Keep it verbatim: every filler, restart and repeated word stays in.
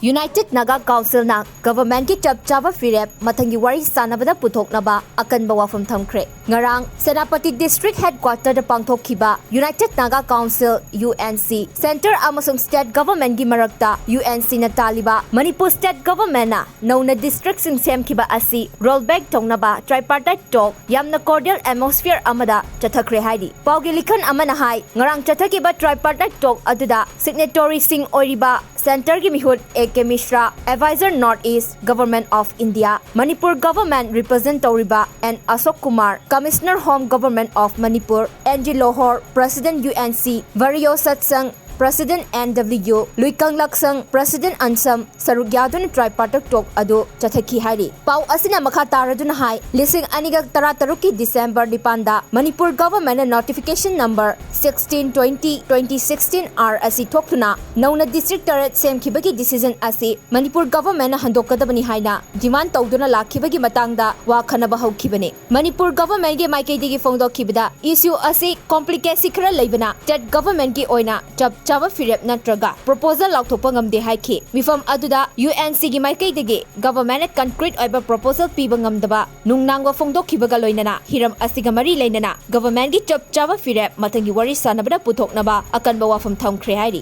United Naga Council ꯅ government ꯀꯤ ꯆꯞ ꯆꯥꯕ ꯐꯤꯔꯦꯞ ꯃꯊꯪꯒꯤ ꯋꯥꯔꯤ ꯁꯥꯟꯅꯕꯗ ꯄꯨꯊꯣꯛꯅꯕ ꯑꯀꯟꯕ ꯋꯥꯐꯝ ꯊꯝꯈ꯭ꯔꯦ꯫ ꯉꯔꯥꯡ ꯁꯦꯅꯥꯄꯇꯤ district headquarter ꯗ ꯄꯥꯡꯊꯣꯛꯈꯤꯕ United Naga Council, U N C, centre ꯑꯃꯁꯨꯡ state government ꯀꯤ ꯃꯔꯛꯇ U N C ꯅ ꯇꯥꯜꯂꯤꯕ ꯃꯅꯤꯄꯨꯔ state government ꯅ ꯅꯧꯅ district ꯁꯤꯡ ꯁꯦꯝꯈꯤꯕ ꯑꯁꯤ rollback ꯇꯧꯅꯕ tripartite talk ꯌꯥꯝꯅ cordial atmosphere ꯑꯃꯗ ꯆꯠꯊꯈ꯭ꯔꯦ ꯍꯥꯏꯔꯤ꯫ ꯄꯥꯎꯒꯤ ꯂꯤꯈꯟ ꯑꯃꯅ ꯍꯥꯏ, ꯉꯔꯥꯡ ꯆꯠꯊꯈꯤꯕ tripartite talk ꯑꯗꯨꯗ signatory ꯁꯤꯡ ꯑꯣꯏꯔꯤꯕ centre ꯒꯤ ꯃꯤꯍꯨꯠ A K Mishra, Advisor North East Government of India, Manipur Government represent ꯇꯧꯔꯤꯕ N Ashok Kumar, Commissioner Home Government of Manipur, N G Lohor, President U N C, Vario Satsang, President N W, Luikang Laksang, President Ansam, ꯁꯔꯨꯛ ꯌꯥꯗꯨꯅ tripartite talk ꯑꯗꯨ ꯆꯠꯊꯈꯤ ꯍꯥꯏꯔꯤ꯫ ꯄꯥꯎ ꯑꯁꯤꯅ ꯃꯈꯥ ꯇꯥꯔꯗꯨꯅ ꯍꯥꯏ, ꯂꯤꯁꯤꯡ ꯑꯅꯤꯒ ꯇꯔꯥꯇꯔꯨꯛꯀꯤ December ꯅꯤꯄꯥꯟꯗ ꯃꯅꯤꯄꯨꯔ government ꯅ notification number sixteen twenty twenty sixteen R ꯑꯁꯤ ꯊꯣꯛꯇꯨꯅ ꯅꯧꯅ district ꯇꯔꯦꯠ ꯁꯦꯝꯈꯤꯕꯒꯤ decision ꯑꯁꯤ ꯃꯅꯤꯄꯨꯔ government ꯅ ꯍꯟꯗꯣꯛꯀꯗꯕꯅꯤ ꯍꯥꯏꯅ demand ꯇꯧꯗꯨꯅ ꯂꯥꯛꯈꯤꯕꯒꯤ ꯃꯇꯥꯡꯗ ꯋꯥ ꯈꯟꯅꯕ ꯍꯧꯈꯤꯕꯅꯤ꯫ ꯃꯅꯤꯄꯨꯔ government ꯒꯤ ꯃꯥꯏꯀꯩꯗꯒꯤ ꯐꯣꯡꯗꯣꯛꯈꯤꯕꯗ, issue ꯑꯁꯤ complicacy ꯈꯔ ꯂꯩꯕꯅ state government ꯀꯤ ꯑꯣꯏꯅ ꯆꯞ ꯆꯥꯕ ꯐꯤꯔꯦꯞ ꯅꯠꯇ꯭ꯔꯒ proposal ꯂꯥꯎꯊꯣꯛꯄ ꯉꯝꯗꯦ ꯍꯥꯏꯈꯤ꯫ ꯃꯤꯐꯝ ꯑꯗꯨꯗ U N C ꯒꯤ ꯃꯥꯏꯀꯩꯗꯒꯤ government ꯅ concrete ꯑꯣꯏꯕ proposal ꯄꯤꯕ ꯉꯝꯗꯕ ꯅꯨꯡꯅꯥꯡꯕ ꯐꯣꯡꯗꯣꯛꯈꯤꯕꯒ ꯂꯣꯏꯅꯅ ꯍꯤꯔꯝ ꯑꯁꯤꯒ ꯃꯔꯤ ꯂꯩꯅꯅ government ꯀꯤ ꯆꯞ ꯆꯥꯕ ꯐꯤꯔꯦꯞ ꯃꯊꯪꯒꯤ ꯋꯥꯔꯤ ꯁꯥꯟꯅꯕꯗ ꯄꯨꯊꯣꯛꯅꯕ ꯑꯀꯟꯕ ꯋꯥꯐꯝ ꯊꯝꯈ꯭ꯔꯦ ꯍꯥꯏꯔꯤ꯫